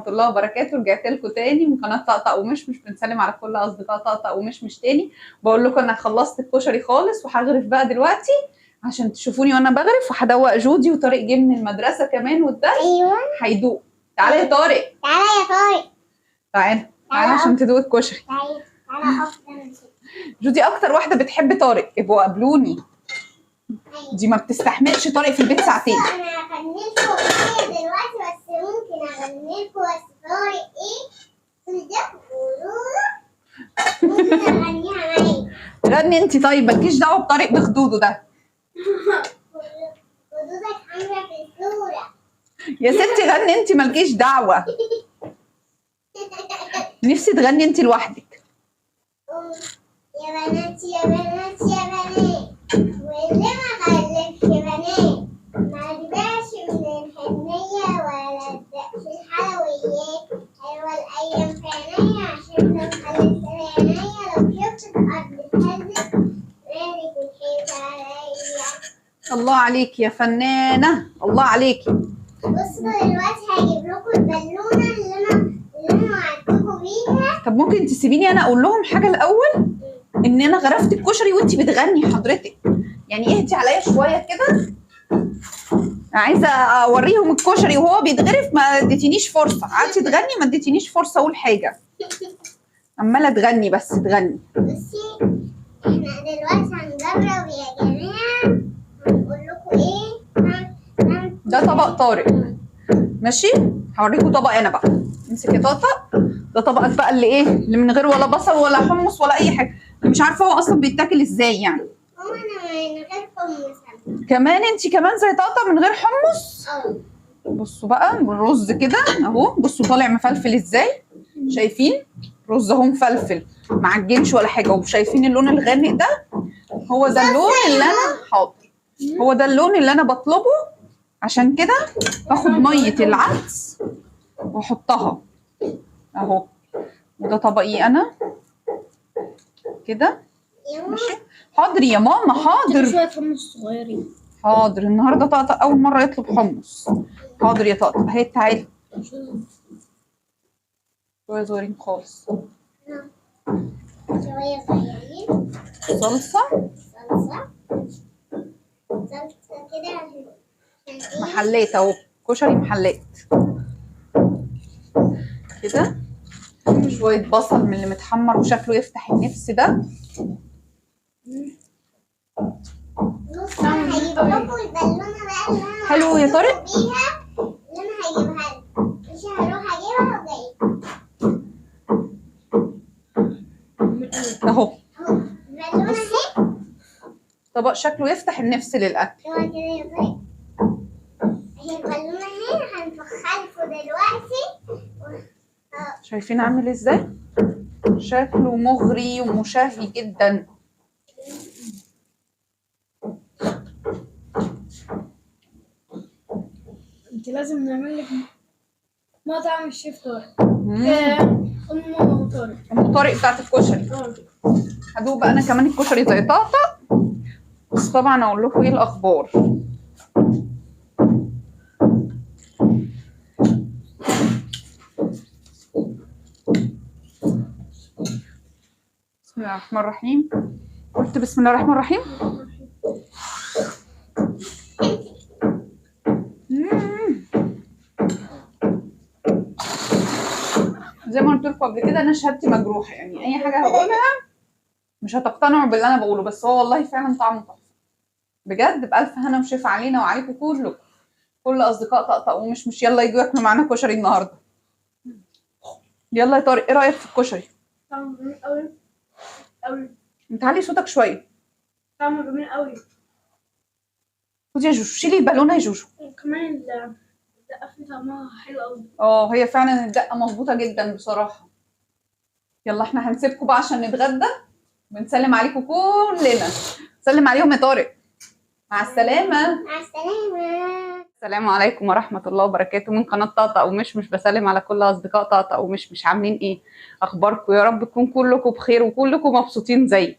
الله وبركاته. رجعت لكم تاني من قناة طقطق ومشمش. بنسلم على كل اصدقاء طقطق ومشمش تاني. بقول لكم انا خلصت الكشري خالص وهغرف بقى دلوقتي عشان تشوفوني وانا بغرف، وهدوق جودي وطارق جه من المدرسة كمان والدرس. ايوه هيدوق. تعالى يا طارق، تعالى يا طارق، تعالى تعالى عشان تدوق الكشري. تعالى تعالى اقف جنبي. جودي اكتر واحدة بتحب طارق، ابقوا قابلوني. دي ما بتستحملش طارق في البيت ساعتين. انا هغني لكم اغنية دلوقتي، بس ممكن اغني لكم بس طارق ايه ده ممكن اغنيها معايا. غني انت طيب، مالكيش دعوه بطارق بخدوده ده. خدودك حمرا في الصورة يا ستي، غني انت مالكيش دعوه. نفسي تغني انت لوحدك. يا بنات يا بنات يا بنات، واللي ما خلفش بنات ما تبقاش من الحنية ولا تدقش الحلويات. حلوة الأيام في عينيا عشان لو خلفت عينيا، لو شفت الأرض اتهزت مالك الحيط عليا. الله عليك يا فنانة، الله عليكي. بصوا دلوقتي هجيب لكم البالونة اللي أنا وعدتكم بيها. طب ممكن تسيبيني أنا أقول لهم حاجة الأول؟ ان انا غرفت الكشري وانتي بتغني حضرتك، يعني اهدي عليا شوية كده. عايزه اوريهم الكشري وهو بيتغرف، ما اديتينيش فرصة. قعدتي تغني ما اديتينيش فرصة اقول حاجة، عماله تغني بس تغني. بصي احنا دلوقتي هنجرب يا جماعة، هنقول لكم ايه. ده طبق طارق، ماشي؟ هوريكم طبق انا بقى. امسك يا طقطق، ده طبقك بقى اللي ايه، اللي من غير ولا بصل ولا حمص ولا اي حاجة. مش عارفه هو اصلا بيتاكل ازاي يعني. ماما انا من غير حمص كمان، انت كمان زي طقطق من غير حمص. بصوا بقى الرز كده اهو، بصوا طالع مفلفل ازاي، شايفين رز اهو مفلفل ما عجنش ولا حاجة. وشايفين اللون الغامق ده، هو ده اللون اللي انا حاضر، هو ده اللون اللي انا بطلبه. عشان كده باخد مية العدس واحطها اهو. وده طبقي انا كده، ماشي؟ حاضر يا ماما، حاضر. شوية حمص صغيرين. حاضر. النهارده طقطق اول مرة يطلب حمص. حاضر يا طقطق، هات تعالي. شوية صغيرين خالص. شوية صغيرين. صلصه صلصه صلصه كده محلات اهو، كشري محلات كده. شوية بصل من اللي متحمر وشكله يفتح النفس ده. بصوا انا هجيب لكم البالونة بقى اللي انا حلو يا طارق بيها، اللي انا هجيبها لكم. مش هروح اجيبها وجاية اهو. البالونة اهي، طبق شكله يفتح النفس للاكل. ايوه كده يا طارق، اهي البالونة اهي، هنفخها لكم دلوقتي. شايفين عامل ازاي؟ شكله مغري ومشهي جدا. انت لازم نعمل لك مطعم الشيف طارق. ام طارق، ام طارق بتاعت الكشري. هدوق بقى انا كمان الكشري زي طقطق، بس طبعا اقول لكم ايه الاخبار. بسم الله الرحمن الرحيم. قلت بسم الله الرحمن الرحيم. زي ما قلت لكم قبل كده انا شهادتي مجروحة، يعني اي حاجة هقولها مش هتقتنعوا باللي انا بقوله، بس هو والله فعلا طعمه تحفة بجد. بالف هنا وشفا علينا وعليكم كلكم، كل اصدقاء طقطق ومشمش. يلا يجوا ياكلوا معانا كشري النهارده. يلا يا طارق، ايه رايك في الكشري؟ طعمه جميل قوي قوي. انت علي صوتك شوية. طعمه جميل قوي. خدي يا جوجو، شيلي البالونة يا جوجو. وكمان الدقة فيه طعمها حلو قوي. اه هي فعلا الدقة مظبوطة جدا بصراحة. يلا احنا هنسيبكم بقى عشان نتغدى. بنسلم عليكم كلنا. سلم عليهم يا طارق. مع السلامة. مع السلامة. السلام عليكم ورحمة الله وبركاته من قناة طقطق ومشمش. بسلم على كل أصدقاء طقطق ومشمش. عاملين إيه؟ أخباركم؟ يا رب تكون كلكم بخير وكلكم مبسوطين زيي.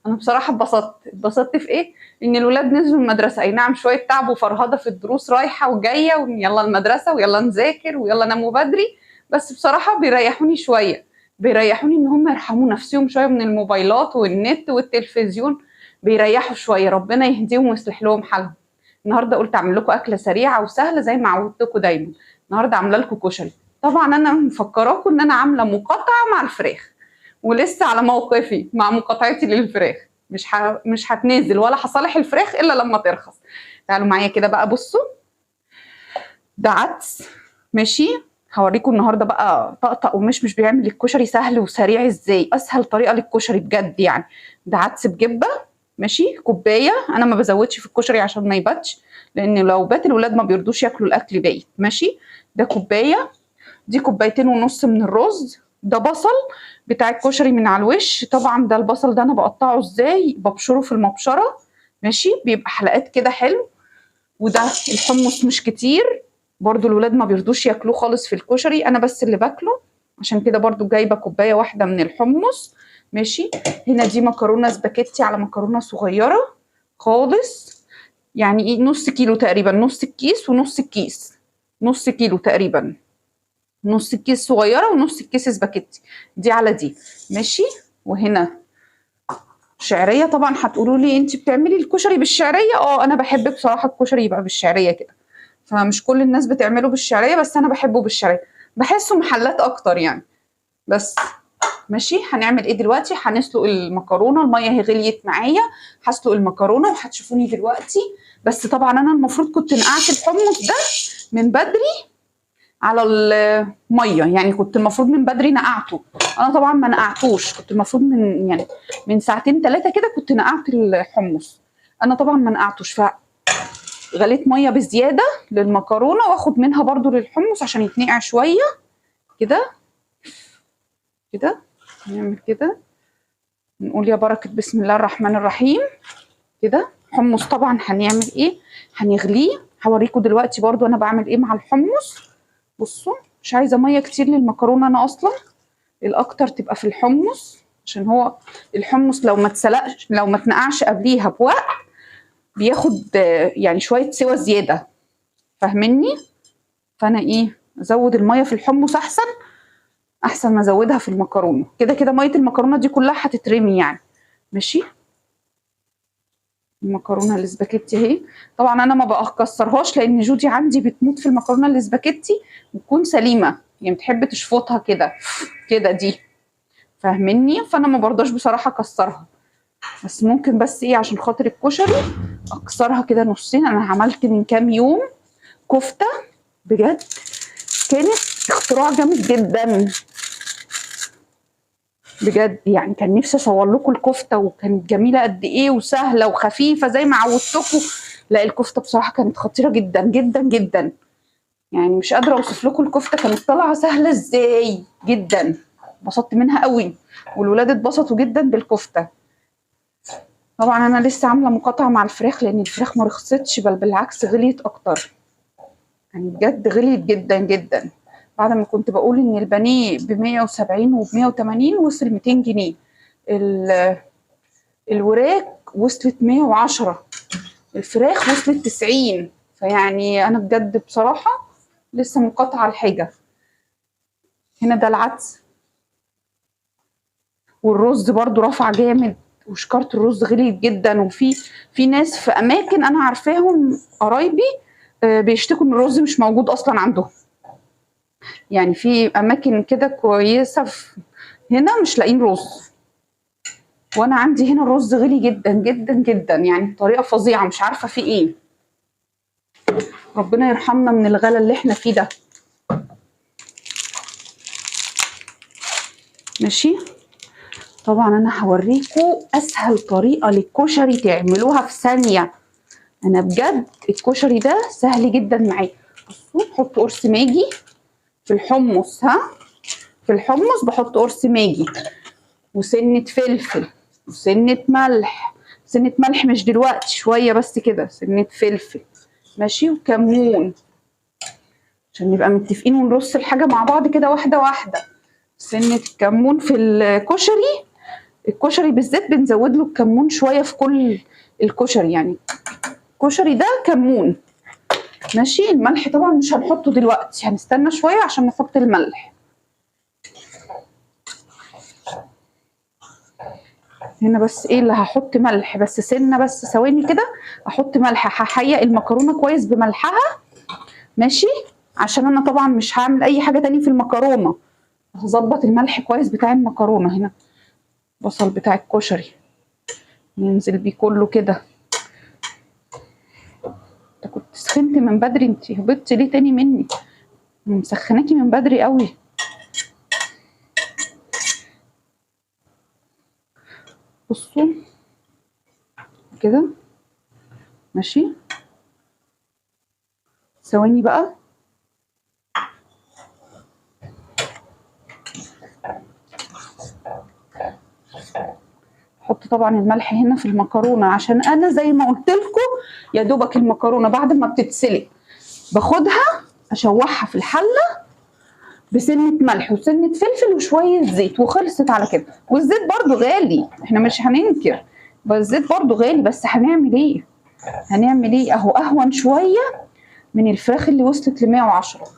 انا بصراحة اتبسطت في ايه؟ ان الولاد نزلوا المدرسة، اي نعم شوية تعب وفرهده في الدروس رايحة وجاية، ويلا المدرسة ويلا نذاكر ويلا ناموا بدري، بس بصراحة بيريحوني شوية، بيريحوني ان هم يرحموا نفسهم شوية من الموبايلات والنت والتلفزيون، بيريحوا شوية، ربنا يهديهم ويصلح لهم حالهم. النهارده قلت اعمل لكم اكله سريعة وسهلة زي ما عودتكم دايما. النهارده عامله لكم كشري. طبعا انا مفكراكم ان انا عامله مقاطعه مع الفراخ، ولسه على موقفي مع مقاطعتي للفراخ، مش هتنازل ولا هصالح الفراخ الا لما ترخص. تعالوا معايا كده بقى، بصوا ده عدس ماشي. هوريكم النهارده بقى طقطق ومشمش بيعمل الكشري سهل وسريع ازاي، اسهل طريقه للكشري بجد يعني. ده عدس بجبه ماشي، كوباية، انا ما بزودش في الكشري عشان ما يباتش، لان لو بات الولاد ما بيرضوش ياكلوا الاكل بايت ماشي. ده كوباية، دي 2.5 كوباية من الرز، ده بصل بتاع الكشري من على الوش. طبعا ده البصل ده انا بقطعه ازاي، ببشره في المبشره ماشي، بيبقى حلقات كده حلو. وده الحمص مش كتير برضو، الولاد ما بيرضوش ياكلوه خالص في الكشري، انا بس اللي باكله، عشان كده برضو جايبه 1 كوباية من الحمص ماشي. هنا دي مكرونه سباكيتي على مكرونه صغيرة خالص، يعني ايه نص كيلو تقريبا، نص الكيس ونص الكيس، نص كيلو تقريبا، نص الكيس صغيرة ونص الكيس سباكيتي، دي على دي ماشي. وهنا شعرية. طبعا هتقولوا لي انت بتعملي الكشري بالشعريه؟ اه انا بحب بصراحة الكشري يبقى بالشعريه كده، فمش كل الناس بتعمله بالشعريه، بس انا بحبه بالشعريه، بحسه محلات اكتر يعني. بس ماشي. هنعمل ايه دلوقتي؟ هنسلق المكرونه، المية هي غليت معايا، هسلق المكرونه وهتشوفوني دلوقتي. بس طبعا انا المفروض كنت نقعت الحمص ده من بدري على المية، يعني كنت المفروض من بدري نقعته، انا طبعا ما نقعتوش، كنت المفروض من يعني من ساعتين 3 كده كنت نقعت الحمص، انا طبعا ما نقعتوش، فغليت مية بزيادة للمكرونه، واخد منها برضو للحمص عشان يتنقع شوية كده كده. نعمل كده، نقول يا بركة بسم الله الرحمن الرحيم كده. حمص طبعا هنعمل ايه؟ هنغليه، هوريكم دلوقتي برضو انا بعمل ايه مع الحمص. بصوا مش عايزه مية كتير للمكرونه، انا اصلا الاكتر تبقى في الحمص، عشان هو الحمص لو ما اتسلقش، لو ما اتنقعش قبليها بوقت بياخد يعني شوية سوى زيادة، فاهميني؟ فانا ايه، ازود المية في الحمص احسن ما ازودها في المكرونه، كده كده مية المكرونه دي كلها هتترمي يعني ماشي. المكرونه الاسباجيتي اهي، طبعا انا ما بكسرهاش لان جودي عندي بتموت في المكرونه الاسباجيتي وتكون سليمة، يعني بتحب تشفطها كده كده دي، فاهميني؟ فانا ما برضاش بصراحة اكسرها، بس ممكن بس ايه عشان خاطر الكشري اكسرها كده نصين. انا عملت من كام يوم كفته بجد كانت اختراع جامد جدا بجد، يعني كان نفسي اصور لكم الكفتة وكانت جميلة قد ايه وسهلة وخفيفة زي ما عودتكم. لا الكفتة بصراحة كانت خطيرة جدا جدا جدا، يعني مش قادرة اوصف لكم الكفتة كانت طالعه سهلة ازاي جدا، اتبسطت منها قوي والولاد اتبسطوا جدا بالكفته. طبعا انا لسه عامله مقاطعه مع الفراخ لان الفراخ ما رخصتش، بل بالعكس غليت اكتر، يعني بجد غليت جدا جدا. بعد ما كنت بقول ان البانيه ب 170 وب 180 وصل 200 جنيه، الوراك وصلت 110، الفراخ وصلت 90. فيعني انا بجد بصراحة لسه مقاطعه الحاجة. هنا ده العدس، والرز برضو رفع جامد، وشكارة الرز غليت جدا. وفي ناس في اماكن انا عارفاهم قرايبي بيشتكوا ان الرز مش موجود اصلا عندهم، يعني في اماكن كده كويسة هنا مش لاقيين رز، وانا عندي هنا الرز غلي جدا جدا جدا، يعني بطريقة فظيعة، مش عارفه في ايه. ربنا يرحمنا من الغلا اللي احنا فيه ده. ماشي. طبعا انا هوريكم اسهل طريقه للكشري تعملوها في ثانية. انا بجد الكشري ده سهل جدا معايا. بصوا بحط قرص ماجي في الحمص، ها في الحمص بحط قرص ماجي وسنة فلفل وسنة ملح، سنة ملح مش دلوقتي شوية بس كده، سنة فلفل ماشي، وكمون عشان نبقى متفقين ونرص الحاجة مع بعض كده واحدة واحدة. سنة الكمون في الكشري، الكشري بالذات بنزود له الكمون شوية في كل الكشري، يعني الكشري ده كمون ماشي. الملح طبعا مش هنحطه دلوقتي، هنستنى شوية عشان نحط الملح. هنا بس ايه اللي هحط ملح بس سنة، بس ثواني كده احط ملح. هحيق المكرونه كويس بملحها، ماشي، عشان انا طبعا مش هعمل اي حاجة تاني في المكرونه. هظبط الملح كويس بتاع المكرونه. هنا بصل بتاع الكشري ننزل بيه كله كده. انت كنت سخنت من بدري، انت هبطتي ليه تاني مني؟ مسخناكي من بدري قوي. بصوا كده، ماشي. ثواني بقى. حط طبعا الملح هنا في المكرونه، عشان انا زي ما قلت لكم يا دوبك المكرونه بعد ما بتتسلق باخدها اشوحها في الحلة بسنة ملح وسنة فلفل وشوية زيت، وخلصت على كده. والزيت برضو غالي، احنا مش هننكر، بس الزيت برضو غالي، بس هنعمل ايه؟ هنعمل ايه؟ اهو اهون شوية من الفراخ اللي وصلت ل 110.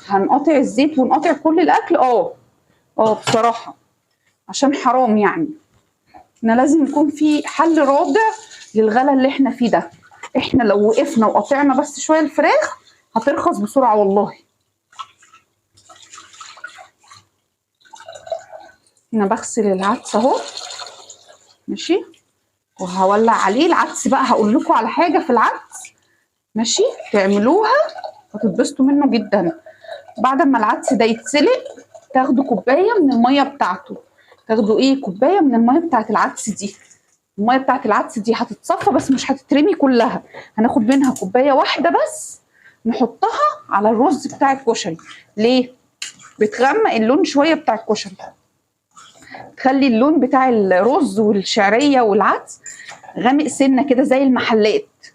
هنقطع الزيت ونقطع كل الاكل. بصراحة عشان حرام يعني، احنا لازم يكون في حل رادع للغلا اللي احنا فيه ده. احنا لو وقفنا وقطعنا بس شوية الفراخ هترخص بسرعة والله. انا بغسل العدس اهو، ماشي، وهولع عليه العدس بقى. هقول لكم على حاجة في العدس، ماشي، تعملوها هتتبسطوا منه جدا. بعد ما العدس ده يتسلق تاخدوا كوباية من المية بتاعته، تاخدوا ايه؟ كوباية من المية بتاعت العدس دي. المية بتاعت العدس دي هتتصفى بس مش هتترمي كلها، هناخد منها كوباية واحدة بس نحطها على الرز بتاع الكشري. ليه؟ بتغمق اللون شوية بتاع الكشري، تخلي اللون بتاع الرز والشعريه والعدس غامق سنة كده زي المحلات،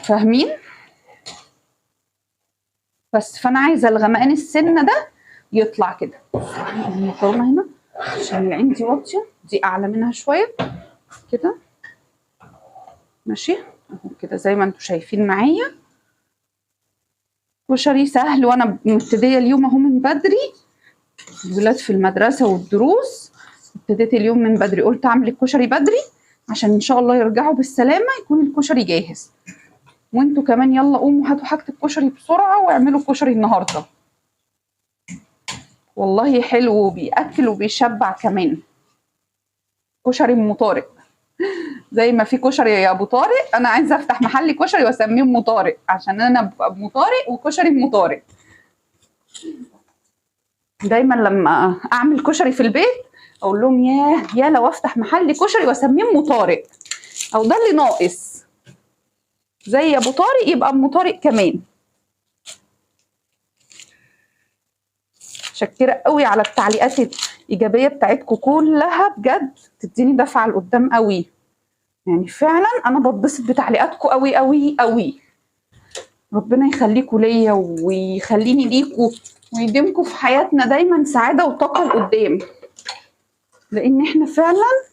فاهمين؟ بس فانا عايزه الغمقان السنة ده يطلع كده. المكرونه هنا عشان اللي عندي واطية، دي اعلى منها شوية كده، ماشي اهو كده زي ما انتم شايفين معايا. كشري سهل، وانا مبتديه اليوم اهو من بدري، الولاد في المدرسة والدروس، ابتديت اليوم من بدري، قلت اعمل الكشري بدري عشان ان شاء الله يرجعوا بالسلامة يكون الكشري جاهز. وانتوا كمان يلا قوموا هاتوا حاجة الكشري بسرعة واعملوا كشري النهارده، والله حلو وبيأكل وبيشبع كمان. كشري ام طارق، زي ما في كشري يا ابو طارق، انا عايزه افتح محل كشري واسميه ام طارق، عشان انا ابقى ام طارق وكشري ام طارق. دايما لما اعمل كشري في البيت اقول لهم ياه يا لو افتح محل كشري واسميه ام طارق، او ده اللي ناقص، زي ابو طارق يبقى ام طارق كمان. شكرا قوي على التعليقات الايجابية بتاعتكم كلها، بجد تديني دفعه لقدام قوي، يعني فعلا انا بتبسط بتعليقاتكم قوي قوي قوي. ربنا يخليكم ليا ويخليني ليكم ويديمكم في حياتنا دايما سعادة وطاقة لقدام، لان احنا فعلا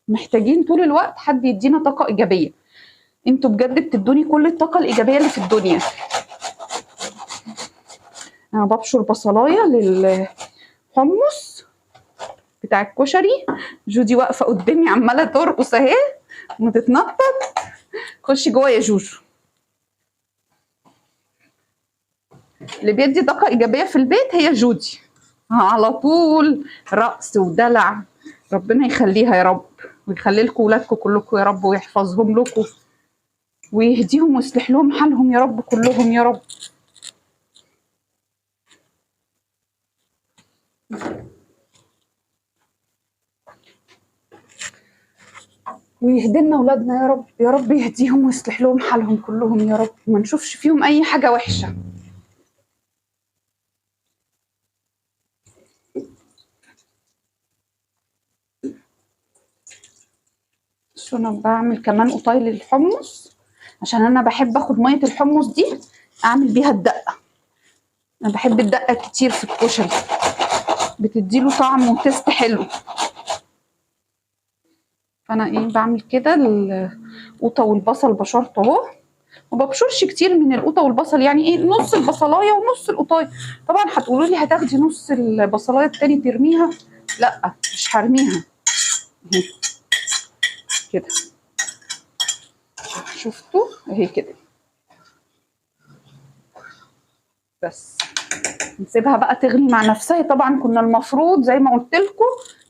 محتاجين طول الوقت حد يدينا طاقة ايجابية. انتوا بجد بتدوني كل الطاقة الايجابية اللي في الدنيا. انا ببشر بصلايه للحمص بتاع الكشري. جودي واقفة قدامي عماله ترقص اهي وتتنطط. خشي جوه يا جوجو. اللي بيدي طاقة ايجابية في البيت هي جودي، على طول رقص ودلع. ربنا يخليها يا رب، ويخلي لكم ولادكم كلكم يا رب، ويحفظهم لكم ويهديهم ويصلح لهم حالهم يا رب كلهم يا رب. ويهدينا ولادنا يا رب، يا رب يهديهم ويصلح لهم حالهم كلهم يا رب، ما نشوفش فيهم اي حاجة وحشة. بس انا بعمل كمان قطاي للحمص، عشان انا بحب اخد مية الحمص دي اعمل بيها الدقة. انا بحب الدقة كتير في الكشري، بتديله طعم وتست حلو. فانا ايه بعمل كده القوطه والبصل بشرته اهو، ما ببشرش كتير من القوطه والبصل، يعني ايه نص البصلايه ونص القوطايه. طبعا هتقولوا لي هتاخدي نص البصلايه التاني ترميها، لا مش هرميها، كده. شفتوا اهي كده. بس نسيبها بقى تغلي مع نفسها. طبعا كنا المفروض زي ما قلت لكم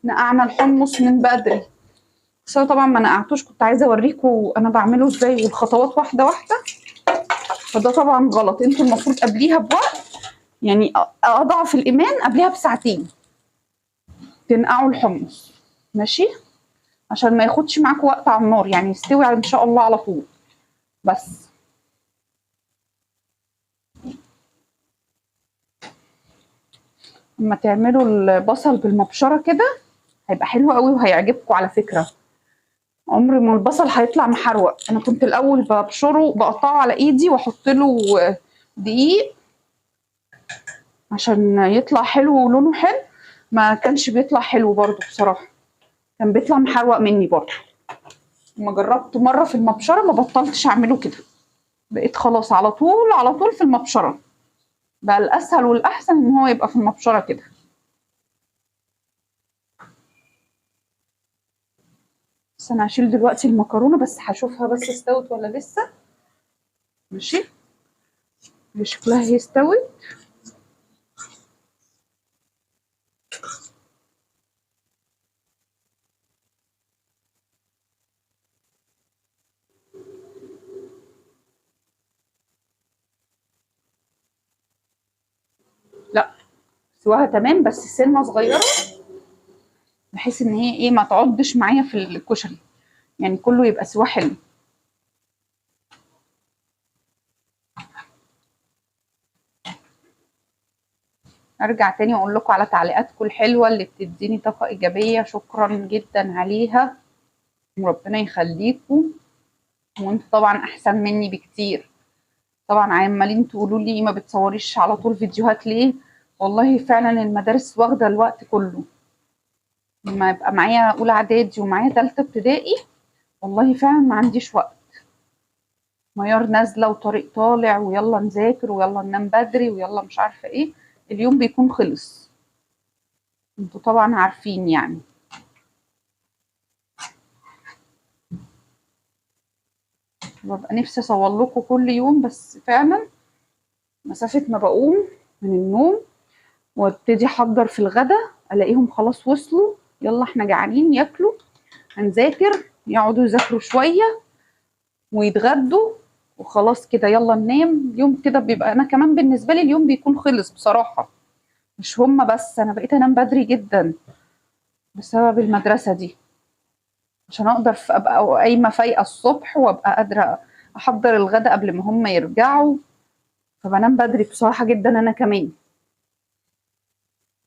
نقعنا الحمص من بدري، بس انا طبعا ما نقعتوش، كنت عايزه اوريكم انا بعمله ازاي والخطوات واحدة واحدة، فده طبعا غلط. انتوا المفروض قبليها بوقت، يعني اضعف الايمان قبليها بساعتين تنقعوا الحمص، ماشي، عشان ما ياخدش معاكم وقت على النار، يعني يستوي ان شاء الله على طول. بس اما تعملوا البصل بالمبشره كده هيبقى حلو قوي وهيعجبكم على فكرة. عمر ما البصل هيطلع محروق. انا كنت الاول ببشره بقطعه على ايدي واحط له دقيق عشان يطلع حلو ولونه حلو، ما كانش بيطلع حلو برضو بصراحة، كان بيطلع محروق مني برضو. لما جربته مرة في المبشره ما بطلتش اعمله كده، بقيت خلاص على طول على طول في المبشره. بقى الاسهل والاحسن ان هو يبقى في المبشره كده. بس انا هشيل دلوقتي المكرونه، بس هشوفها بس استوت ولا لسه. ماشي، شكلها هي استوت. لا سواها تمام، بس سنة صغيرة بحيث ان هي ايه ما تعضش معايا في الكشري، يعني كله يبقى سواه حلو. ارجع تاني واقول لكم على تعليقاتكم الحلوة اللي بتديني طاقة ايجابية، شكرا جدا عليها وربنا يخليكم. وانتوا طبعا احسن مني بكتير. طبعا عمالين تقولوا لي ما بتصوريش على طول فيديوهات ليه؟ والله فعلا المدارس واخده الوقت كله. لما يبقى معايا اولى اعدادي ومعايا ثالثة ابتدائي والله فعلا ما عنديش وقت. ميار نازله وطريق طالع، ويلا نذاكر ويلا ننام بدري ويلا مش عارفه ايه، اليوم بيكون خلص. انتوا طبعا عارفين يعني. ببقى نفسي اصور لكم كل يوم، بس فعلا مسافة ما بقوم من النوم وابتدي احضر في الغدا الاقيهم خلاص وصلوا، يلا احنا جعانين ياكلوا، هنذاكر، يقعدوا يذاكروا شوية ويتغدوا وخلاص كده يلا ننام. اليوم كده بيبقى انا كمان بالنسبة لي اليوم بيكون خلص بصراحة، مش هما بس، انا بقيت انام بدري جدا بسبب المدرسة دي، عشان اقدر ابقى قايمة فايقه الصبح وابقى قادرة احضر الغدا قبل ما هما يرجعوا، فبنام بدري بصراحة جدا. انا كمان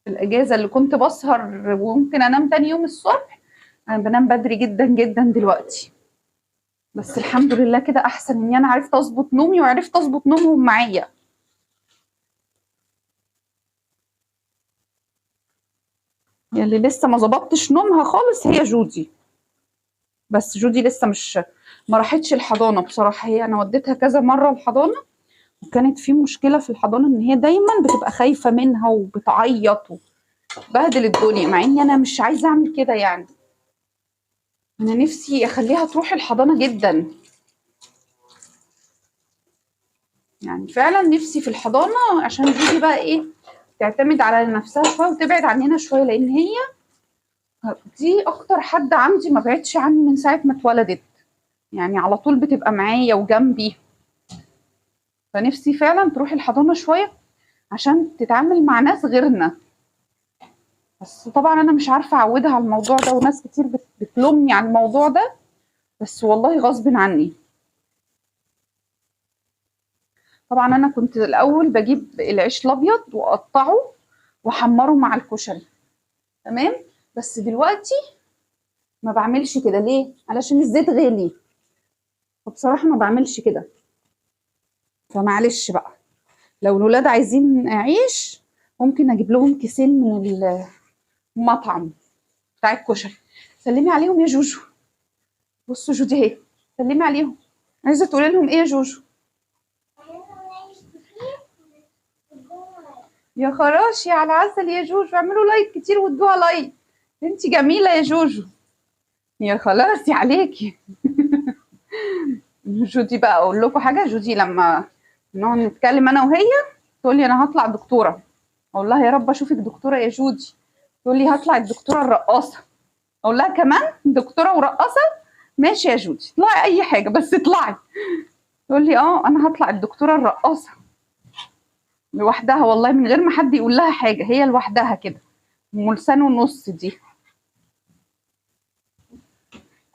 في الاجازة اللي كنت بسهر وممكن انام تاني يوم الصبح، انا بنام بدري جدا جدا دلوقتي. بس الحمد لله كده احسن اني انا عرفت اظبط نومي وعرفت اظبط نومهم معايا. اللي لسه ما ظبطتش نومها خالص هي جودي، بس جودي لسه مش ما راحتش الحضانة بصراحة. هي انا وديتها كذا مرة الحضانة، وكانت في مشكلة في الحضانة ان هي دايما بتبقى خايفة منها وبتعيط وبهدل الدنيا، مع اني انا مش عايزه اعمل كده يعني. انا نفسي اخليها تروح الحضانة جدا، يعني فعلا نفسي في الحضانة عشان جودي بقى ايه تعتمد على نفسها شوية وتبعد عننا شوية، لان هي دي اكتر حد عندي ما بعدش عني من ساعة ما اتولدت، يعني على طول بتبقى معايا وجنبي. فنفسي فعلا تروح الحضانة شوية عشان تتعامل مع ناس غيرنا. بس طبعا انا مش عارفه اعودها على الموضوع ده، وناس كتير بتلومني على الموضوع ده، بس والله غصب عني. طبعا انا كنت الاول بجيب العيش الابيض واقطعه واحمره مع الكشري، تمام، بس دلوقتي ما بعملش كده. ليه؟ علشان الزيت غالي، فبصراحة ما بعملش كده. فمعلش بقى، لو الولاد عايزين عيش ممكن اجيب لهم كيسين من المطعم بتاع الكشري. سلمي عليهم يا جوجو. بصوا جودي اهي، سلمي عليهم. عايزه تقولي لهم ايه يا جوجو؟ يا خراشي على العسل يا جوجو، اعملوا like كتير وادوها like. انتي جميلة يا جوجو. يا خلاص يا عليكي. جودي بقى اقول لكم حاجة، جودي لما نقعد نتكلم انا وهي تقول لي انا هطلع دكتورة، اقول لها يا رب اشوفك دكتورة يا جودي، تقول لي هطلع الدكتورة الرقاصه، اقول لها كمان دكتورة ورقاصه؟ ماشي يا جودي اطلعي اي حاجة بس اطلعي. تقول لي اه انا هطلع الدكتورة الرقاصه لوحدها، والله من غير ما حد يقول لها حاجة، هي لوحدها كده، ام لسان ونص دي.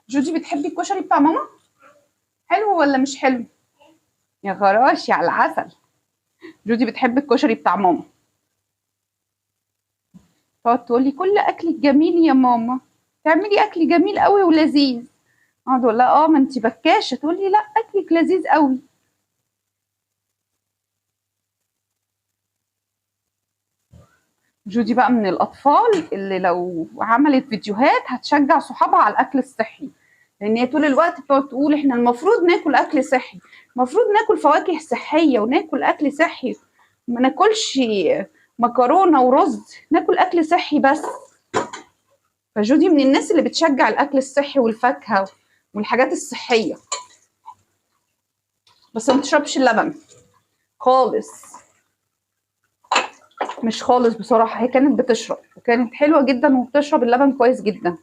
جودي بتحبي الكشري بتاع ماما؟ حلو ولا مش حلو؟ يا غراشي على العسل. جودي بتحب الكشري بتاع ماما، تقعد تقول لي كل اكلك جميل يا ماما، تعملي اكل جميل قوي ولذيذ. اقعد اقول لها اه ما انت بكاشه، تقول لي لا اكلك لذيذ قوي. جودي بقى من الاطفال اللي لو عملت فيديوهات هتشجع صحابها على الاكل الصحي، لان هي طول الوقت بتقعد تقول احنا المفروض ناكل اكل صحي، المفروض ناكل فواكه صحية وناكل اكل صحي، ما ناكلش مكرونه ورز، ناكل اكل صحي بس. فجودي من الناس اللي بتشجع الاكل الصحي والفاكهه والحاجات الصحية، بس ما بتشربش اللبن خالص، مش خالص بصراحة. هي كانت بتشرب وكانت حلوة جدا وبتشرب اللبن كويس جدا،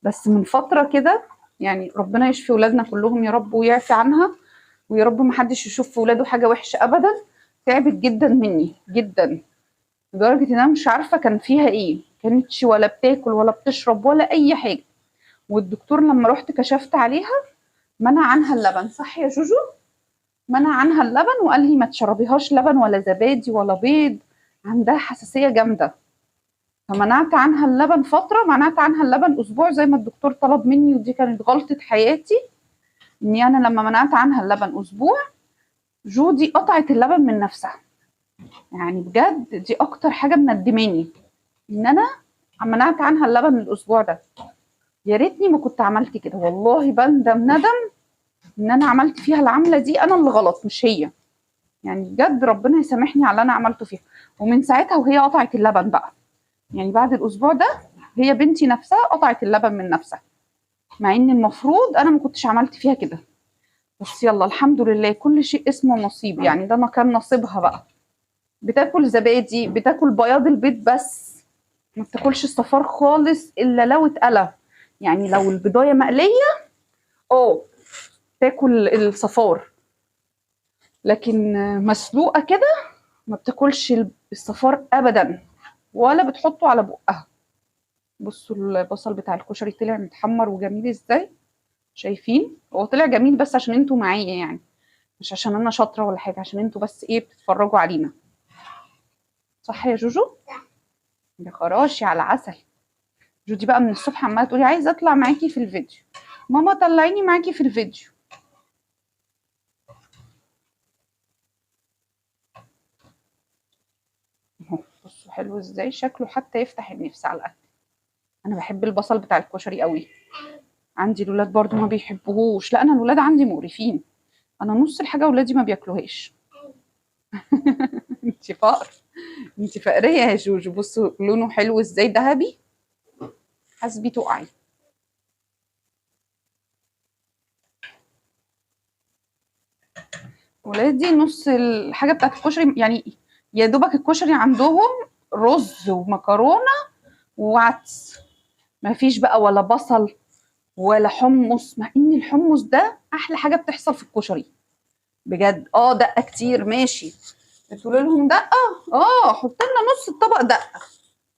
بس من فترة كده يعني ربنا يشفي ولادنا كلهم يا رب ويعفي عنها، ويا رب ما حدش يشوف في ولاده حاجة وحشة ابدا. تعبت جدا مني جدا، لدرجة ان انا مش عارفه كان فيها ايه، كانتش ولا بتاكل ولا بتشرب ولا اي حاجة. والدكتور لما رحت كشفت عليها منع عنها اللبن، صح يا جوجو؟ منع عنها اللبن وقال لي ما تشربيهاش لبن ولا زبادي ولا بيض، عندها حساسية جامدة. فمنعت عنها اللبن فترة، منعت عنها اللبن اسبوع زي ما الدكتور طلب مني، ودي كانت غلطه حياتي، اني انا لما منعت عنها اللبن اسبوع جودي قطعت اللبن من نفسها. يعني بجد دي اكتر حاجة مندماني، ان انا منعت عنها اللبن الاسبوع ده. يا ريتني ما كنت عملت كده، والله بندم ندم ان انا عملت فيها العملة دي، انا اللي غلط مش هي. يعني بجد ربنا يسامحني على اللي انا عملته فيها. ومن ساعتها وهي قطعت اللبن بقى، يعني بعد الاسبوع ده هي بنتي نفسها قطعت اللبن من نفسها، مع ان المفروض انا ما كنتش عملت فيها كده. بس يلا الحمد لله، كل شيء اسمه نصيب، يعني ده ما كان نصيبها بقى. بتاكل زبادي، بتاكل بياض البيض بس، ما بتاكلش الصفار خالص الا لو اتقلى، يعني لو البضايه مقلية اه تاكل الصفار، لكن مسلوقة كده ما بتاكلش الصفار ابدا ولا بتحطه على بقها. بصوا البصل بتاع الكشري طلع متحمر وجميل ازاي، شايفين؟ هو طلع جميل بس عشان انتوا معايا، يعني مش عشان انا شاطرة ولا حاجة، عشان انتوا بس ايه بتتفرجوا علينا. صح يا جوجو؟ يا خراشي على العسل. جودي بقى من الصبح عماله تقولي عايزه اطلع معاكي في الفيديو، ماما طلعيني معاكي في الفيديو. اهو بصوا حلو ازاي شكله، حتى يفتح النفس على الاكل. انا بحب البصل بتاع الكشري قوي. عندي الولاد برضو ما بيحبوهوش، لا انا الولاد عندي مقرفين، انا نص الحاجة ولادي ما بياكلوهاش. انتي فقر، انتي فقريه يا جوجو. بصوا لونه حلو ازاي، ذهبي، حاسبي تقعي. ولادي نص الحاجة بتاعت الكشري، يعني يا دوبك الكشري عندهم رز ومكرونه وعدس، ما فيش بقى ولا بصل ولا حمص، مع ان الحمص ده احلى حاجة بتحصل في الكشري بجد. اه دقه كتير ماشي، تقولوا لهم دقه، اه حط لنا نص الطبق دقه.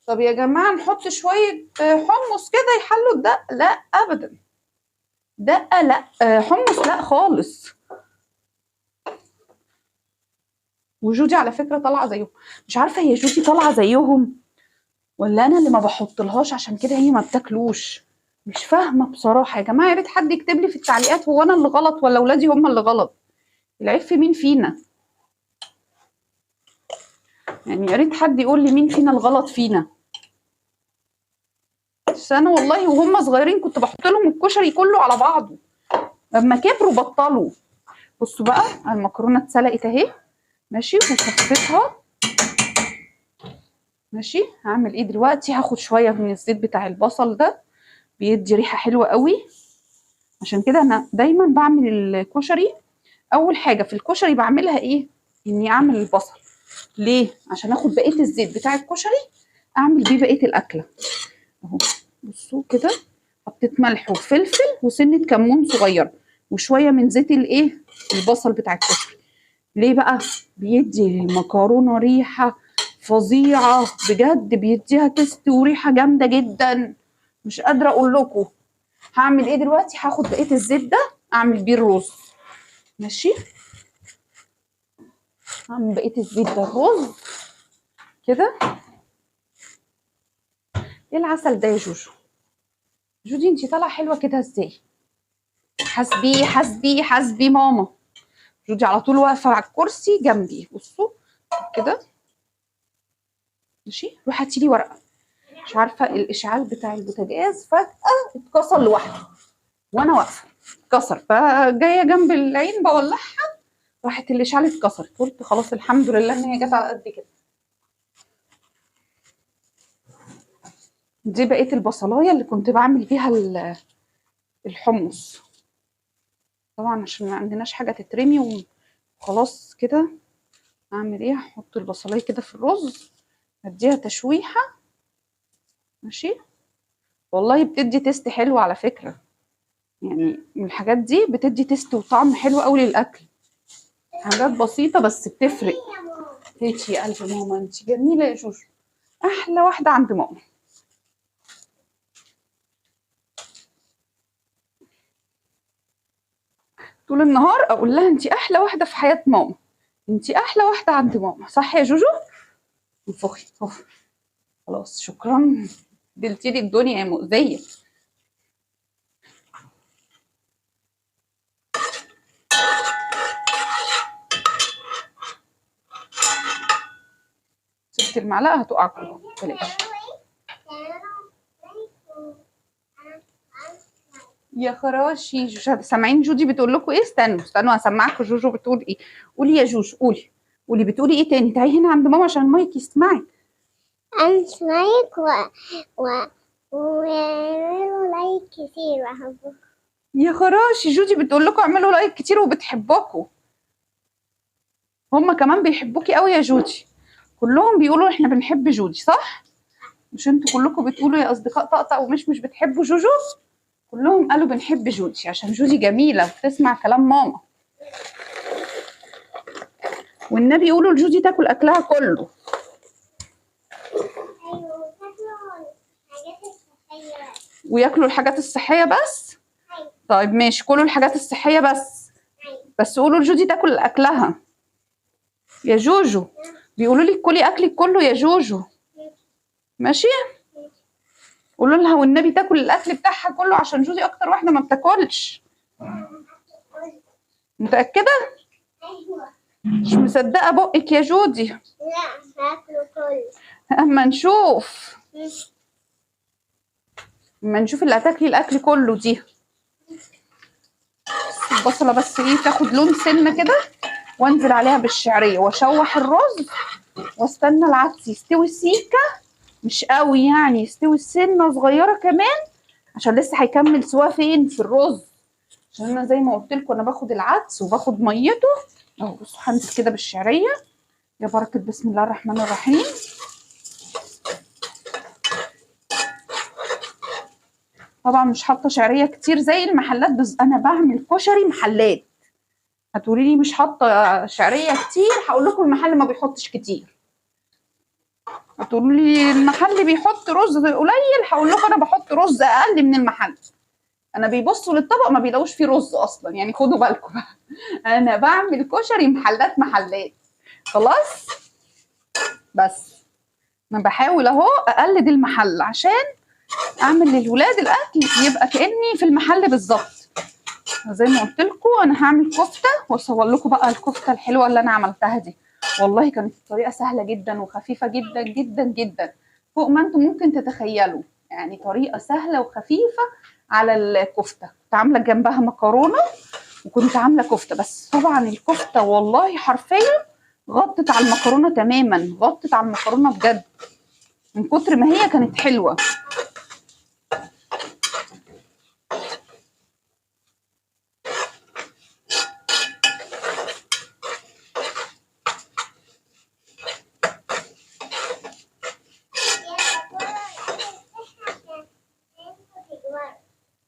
طب يا جماعة نحط شوية حمص كده يحلوا الدقة؟ لا ابدا، دقه لا، حمص لا خالص. وجودي على فكرة طالعه زيهم، مش عارفه هي جودي طالعه زيهم ولا انا اللي ما بحطلهاش عشان كده هي ما بتاكلوش، مش فاهمه بصراحة يا جماعة. يا ريت حد يكتب لي في التعليقات هو انا اللي غلط ولا اولادي هم اللي غلط، العيب في مين فينا؟ يعني يا ريت حد يقول لي مين فينا الغلط فينا. بس انا والله وهم صغيرين كنت بحط لهم الكشري كله على بعضه، لما كبروا بطلوا. بصوا بقى المكرونه اتسلقت اهي ماشي، وصفيتها ماشي. هعمل ايه دلوقتي؟ هاخد شوية من الزيت بتاع البصل ده بيدي ريحه حلوة قوي. عشان كده انا دايما بعمل الكشري، اول حاجة في الكشري بعملها ايه؟ اني اعمل البصل. ليه؟ عشان اخد بقية الزيت بتاع الكشري اعمل بيه بقية الاكلة. اهو بصوا كده، حطيت ملح وفلفل وسنة كمون صغيرة وشوية من زيت الايه؟ البصل بتاع الكشري. ليه بقى؟ بيدي المكرونه ريحه فظيعة بجد، بيديها taste وريحه جامدة جدا، مش قادرة اقول لكم. هعمل ايه دلوقتي؟ هاخد بقية الزيت ده اعمل بيه الرز. ماشي، هعمل بقية الزيت ده الرز كده. ايه العسل ده يا جوجو؟ جودي انتي طالعه حلوة كده ازاي؟ حاسبي حاسبي حاسبي ماما. جودي على طول واقفة على الكرسي جنبي. بصوا كده، ماشي. روحي هاتي لي ورقة. مش عارفه الاشعال بتاع البوتاجاز فجاة اتكسر لوحده وانا واقفة، اتكسر، فجايه جنب العين بولعها راحت الاشعال اتكسرت. قلت خلاص الحمد لله ان هي جت على قد كده. دي بقية البصلايه اللي كنت بعمل بيها الحمص، طبعا عشان ما عندناش حاجة تترمي وخلاص كده. اعمل ايه؟ هحط البصلايه كده في الرز، اديها تشويحه. ماشي، والله بتدي taste حلو على فكرة، يعني من الحاجات دي بتدي taste وطعم حلو قوي للاكل. حاجات بسيطة بس بتفرق. هاتي يا قلب ماما، انت جميلة يا جوجو، احلى واحدة عند ماما. طول النهار اقول لها انت احلى واحدة في حياة ماما، انت احلى واحدة عند ماما، صح يا جوجو؟ انفخي خلاص، شكرا، دلتي لي الدنيا يا مؤذية. سبت المعلقة هتقع كلها، بلاش. يا خراشي، سامعين جودي بتقول لكم ايه؟ استنوا استنوا هسمعكم جوجو بتقول ايه. قولي يا جوجو، قولي قولي، بتقولي ايه تاني؟ تعالي هنا عند ماما عشان المايك يسمعك. انا like واعملوا like كتير بحبكم. يا خراشي، جودي بتقول لكم اعملوا like كتير وبتحبكم. هما كمان بيحبوكي قوي يا جودي، كلهم بيقولوا احنا بنحب جودي، صح؟ مش انتوا كلكم بتقولوا يا اصدقاء طقطق ومش بتحبوا جوجو؟ كلهم قالوا بنحب جودي عشان جودي جميلة وبتسمع كلام ماما. والنبي يقولوا لجودي تاكل اكلها كله. ايوه، تاكلوا الحاجات الصحية بس. وياكلوا الحاجات الصحية بس؟ ايوه. طيب ماشي، كلوا الحاجات الصحية بس. ايوه. بس قولوا لجودي تاكل اكلها. يا جوجو بيقولوا لك كلي اكلك كله يا جوجو. ماشي؟ قولوا لها والنبي تاكل الاكل بتاعها كله عشان جودي اكتر واحدة ما بتاكلش. متاكدة؟ ايوه. مش مصدقه بقك يا جودي. لا هاكله كله. اما نشوف، اما نشوف اللي هتاكلي الاكل كله دي. البصله بس ايه تاخد لون سنة كده، وانزل عليها بالشعريه واشوح الرز واستنى العدس يستوي سيكه، مش قوي يعني، يستوي سنة صغيرة كمان عشان لسه هيكمل سواه فين؟ في الرز. عشان انا زي ما قلت لكم انا باخد العدس وباخد ميته اهو. بصوا هنزل كده بالشعريه، يا بركة بسم الله الرحمن الرحيم. طبعا مش حاطه شعرية كتير زي المحلات، بس انا بعمل كشري محلات. هتقولي لي مش حاطه شعرية كتير، هقول لكم المحل ما بيحطش كتير. هتقولوا لي المحل بيحط رز قليل، هقول لكم انا بحط رز اقل من المحل. انا بيبصوا للطبق ما بيلاقوش فيه رز اصلا، يعني خدوا بالكم بقى. انا بعمل كشري محلات محلات خلاص. بس انا بحاول اهو اقلد المحل عشان اعمل للولاد الاكل يبقى كاني في المحل بالظبط. زي ما قلت لكم انا هعمل كفته واصور لكم بقى الكفتة الحلوة اللي انا عملتها دي. والله كانت الطريقة سهلة جدا وخفيفة جدا جدا جدا فوق ما انتم ممكن تتخيلوا، يعني طريقه سهلة وخفيفة على الكفتة. كنت عامله جنبها مكرونه وكنت عامله كفته، بس طبعا الكفتة والله حرفيا غطت على المكرونه تماما، غطت على المكرونه بجد من كتر ما هي كانت حلوة.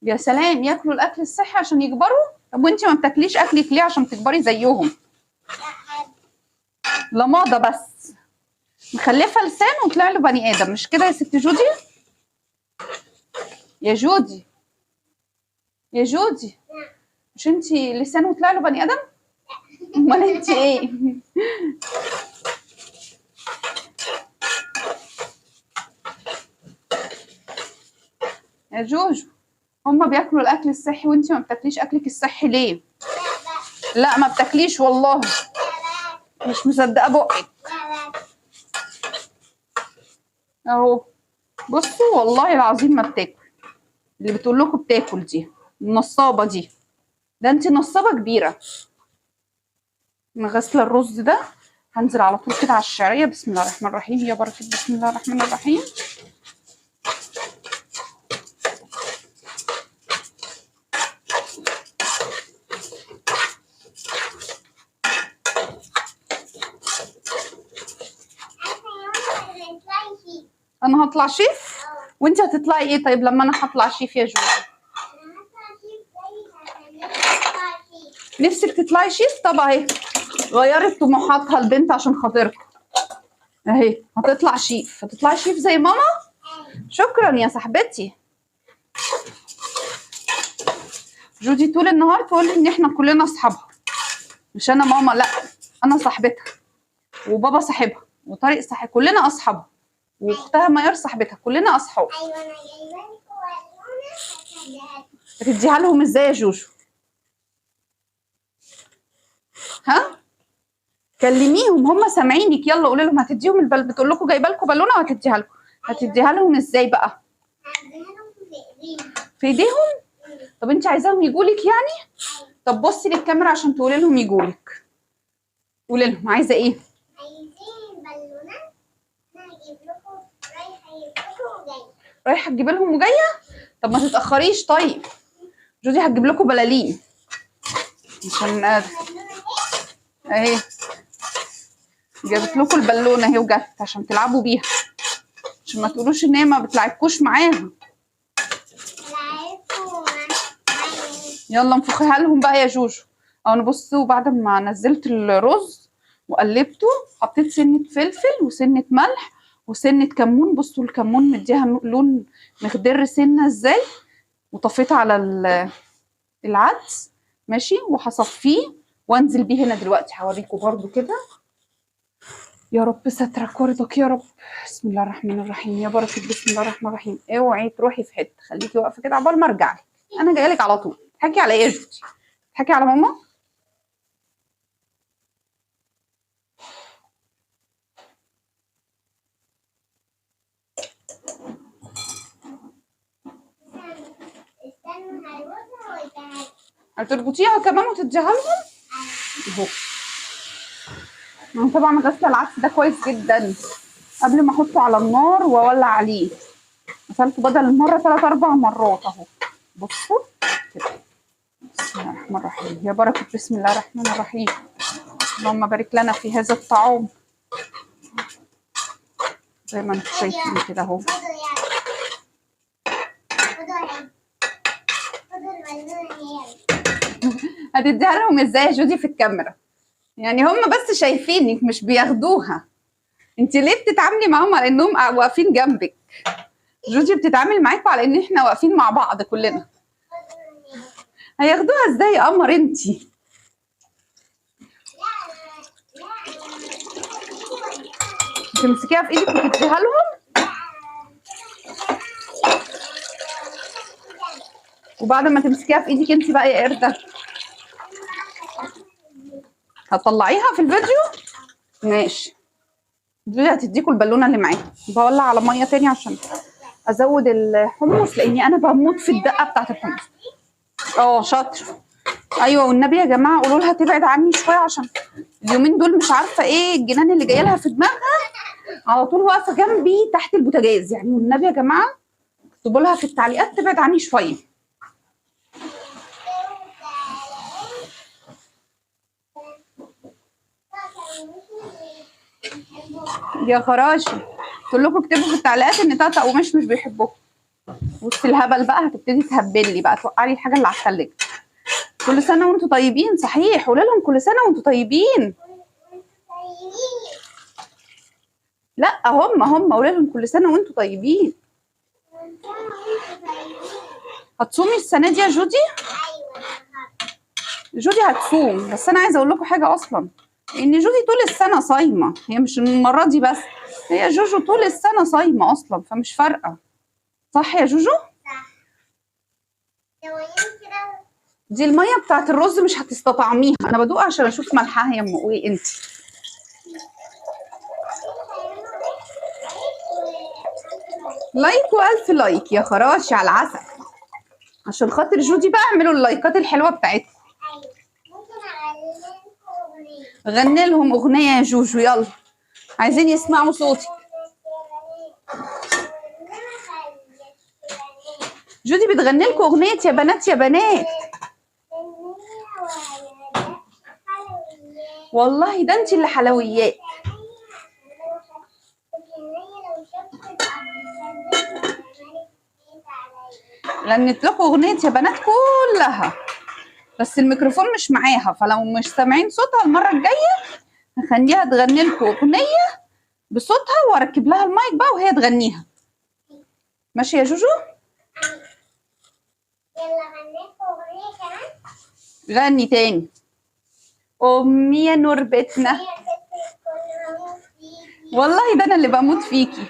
يا سلام، ياكلوا الاكل الصحي عشان يكبروا؟ طب وانت ما بتاكليش اكلك ليه عشان تكبري زيهم؟ لماضه بس، مخلفه لسان وطلع له بني ادم، مش كده يا ست جودي؟ يا جودي يا جودي، مش انت لسان وطلع له بني ادم؟ امال انت ايه؟ يا جوجو هما بياكلوا الاكل الصحي وانت ما بتاكليش اكلك الصحي ليه؟ لا ما بتاكليش والله، مش مصدقه بقك اهو. بصوا والله العظيم ما بتاكل، اللي بتقول لكم بتاكل دي النصابه دي، ده انت نصابه كبيرة. انا غاسله الرز ده، هنزل على طول كده على الشعرية. بسم الله الرحمن الرحيم، يا بركة بسم الله الرحمن الرحيم. انا هطلع شيف وانت هتطلعي ايه؟ طيب لما انا هطلع شيف يا جوجو. انا هطلع شيف زيك عشان نفسي اطلع شيف. نفسك تطلعي شيف؟ طب اهي غيرت طموحاتها البنت عشان خاطركم، اهي هتطلع شيف. هتطلعي شيف زي ماما؟ شكرا يا صاحبتي. جودي طول النهار تقول لي ان احنا كلنا اصحابها، مش انا ماما، لا انا صاحبتها وبابا صاحبها وطارق صاحب، كلنا اصحابها، واختها ميار صاحبتها، كلنا اصحاب. ايوه انا جايبه لكم بالونه. هتديها لهم ازاي يا جوجو؟ ها؟ كلميهم هم سامعينك، يلا قولي لهم هتديهم البل، بتقول لكم جايبه لكم بالونه وهتديها لكم، هتديها لهم ازاي بقى؟ هديها لهم في ايديهم. في ايديهم؟ طب انت عايزاهم يجولك يعني؟ طب بصي للكاميرا عشان تقولي لهم يجولك. قولي لهم عايزه ايه؟ عايزين بالونه، انا هجيب لكم، رايحة اجيب لكم وجاية. رايحة تجيب لهم وجاية؟ طب ما تتاخريش. طيب جودي هتجيب لكم بلالين عشان اهي جابت لكم البالونة اهي وجت عشان تلعبوا بيها، عشان ما تقولوش ان هي ما بتلعبكوش معاها. يلا انفخيها لهم بقى يا جوجو. اهو بصوا بعد ما نزلت الرز وقلبته حطيت سنة فلفل وسنة ملح وسنة كمون. بصوا الكمون مديها لون مخضر سنة ازاي. وطفيت على العدس ماشي، وهصفيه وانزل بيه هنا دلوقتي. هوريكم برده كده. يا رب سترك ورضاك يا رب. بسم الله الرحمن الرحيم، يا بركة بسم الله الرحمن الرحيم. اوعي تروحي في حتة، خليكي واقفة كده عقبال ما ارجع لك. انا جاية لك على طول. تحكي على ايه يا جودي؟ تحكي على ماما؟ هتربطيها كمان وتديها لهم؟ اهو. انا طبعا غسله العدس ده كويس جدا قبل ما احطه على النار واولع عليه. غسلته بدل المرة 3 4 مرات اهو. بصوا كده. بسم الله الرحمن الرحيم، يا بركة بسم الله الرحمن الرحيم. اللهم بارك لنا في هذا الطعام. زي ما انتم شايفين كده اهو. هتديها لهم ازاي يا جودي في الكاميرا؟ يعني هم بس شايفينك مش بياخدوها. انت ليه بتتعاملي معاهم على انهم واقفين جنبك؟ جودي بتتعامل معاكم على ان احنا واقفين مع بعض كلنا. هياخدوها ازاي يا قمر انتي؟ تمسكيها في ايدك وتديها لهم؟ وبعد ما تمسكيها في ايدك انت بقى يا قردة هتطلعيها في الفيديو؟ ماشي. دي هتديكوا البالونة اللي معاكم. بولع على مية تاني عشان ازود الحمص لاني انا بموت في الدقة بتاعت الحمص. اه شاطر. ايوه والنبي يا جماعة قولوا لها تبعد عني شوية عشان اليومين دول مش عارفه ايه الجنان اللي جاي لها في دماغها، على طول واقفة جنبي تحت البوتاجاز. يعني والنبي يا جماعة اكتبوا لها في التعليقات تبعد عني شوية. يا خراشي، قلت لكم اكتبوا في التعليقات ان طقطق ومش مش بيحبوكم. بصي الهبل بقى، هتبتدي تهبلي بقى، توقعي الحاجة اللي على التلاجة. كل سنة وانتوا طيبين. صحيح قولي لهم كل سنة وانتوا طيبين. لا هم قولي لهم كل سنة وانتوا طيبين. هتصومي السنة دي يا جودي؟ ايوه جودي هتصوم، بس انا عايزه اقول لكم حاجة اصلا، ان جودي طول السنة صايمه، هي مش المرة دي بس، هي جوجو طول السنة صايمه اصلا، فمش فارقه. صح يا جوجو؟ صح. كده دي المية بتاعت الرز مش هتستطعميها، انا بدوق عشان اشوف ملحها يا ام. قولي انت. like والف like يا خراشي على العسل، عشان خاطر جودي بقى اعملوا اللايكات الحلوة بتاعتكم. ايوه ممكن اغني لكم اغنية. غني لهم اغنية يا جوجو، يلا عايزين يسمعوا صوتك. جودي بتغني لكم اغنية يا بنات يا بنات. والله ده انت اللي حلويات. غنت لكم اغنية يا بنات كلها، بس الميكروفون مش معاها، فلو مش سامعين صوتها المرة الجاية هخليها تغني لكم اغنية بصوتها، واركب لها المايك بقى وهي تغنيها. ماشي يا جوجو؟ يلا غنيت اغنية كمان. غني تاني. امي يا نور بيتنا، يا ست الكل بموت فيكي. والله ده انا اللي بموت فيكي.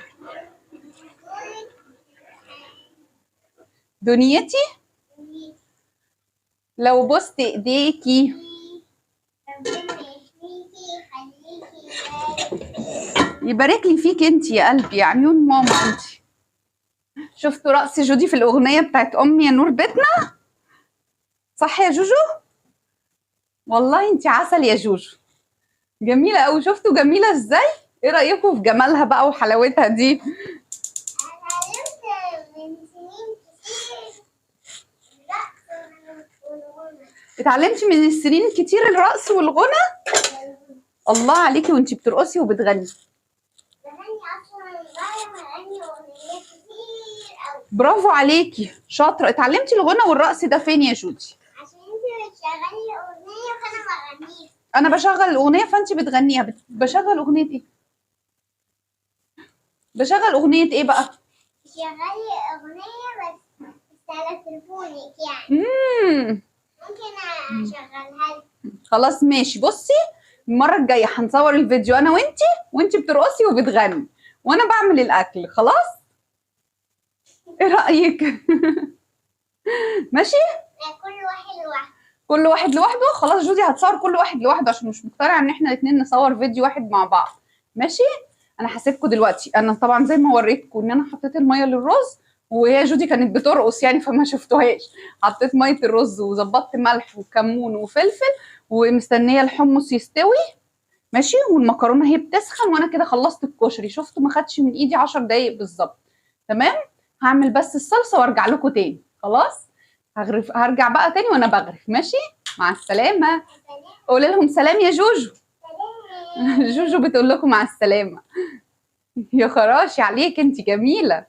دنيتي لو بوست ايديكي، ربنا يحميكي يخليكي. يبارك لي فيك انت يا قلبي، يا عيون ماما انت. شفتوا رقص جودي في الاغنية بتاعت امي يا نور بيتنا؟ صح يا جوجو؟ والله انت عسل يا جوجو، جميلة قوي. شفتوا جميلة ازاي؟ ايه رايكم في جمالها بقى وحلاوتها دي؟ انا اتعلمت من سنين كتير الرقص والغنى. اتعلمتي من السنين كتير الرقص والغنى؟ الله عليكي وانت بترقصي وبتغني. بغني اصلا، بعرف اغني اغنيات كتير قوي. برافو عليكي، شاطرة. اتعلمتي الغنى والرقص ده فين يا جودي؟ عشان انت بتشغلي اغنية فانا بغنيها. انا بشغل الاغنية فانت بتغنيها. بشغل اغنية ايه؟ بشغل اغنية ايه بقى؟ بتشغلي اغنية بس على تليفونك يعني. ممكن اشغلها لك. خلاص ماشي. بصي المرة الجاية هنصور الفيديو انا وانتي، وانتي بترقصي وبتغني وانا بعمل الاكل. خلاص؟ ايه رايك؟ ماشي؟ كل واحد لوحده. كل واحد لوحده. خلاص جودي هتصور كل واحد لوحده عشان مش مقتنعة ان احنا الاثنين نصور فيديو واحد مع بعض. ماشي؟ انا هسيبكم دلوقتي. انا طبعا زي ما وريتكم ان انا حطيت المية للرز، وهي جودي كانت بترقص يعني فما شفتوهاش. حطيت مية الرز وظبطت ملح وكمون وفلفل، ومستنيه الحمص يستوي. ماشي؟ والمكرونه هي بتسخن، وانا كده خلصت الكشري. شفتوا ما خدش من ايدي 10 دقايق بالظبط. تمام؟ هعمل بس الصلصه وارجع لكم تاني. خلاص؟ هغرف، هرجع بقى تاني وانا بغرف. ماشي؟ مع السلامة. قولي لهم سلام يا جوجو. جوجو بتقول لكم مع السلامة. يا خراشي عليك انت جميلة.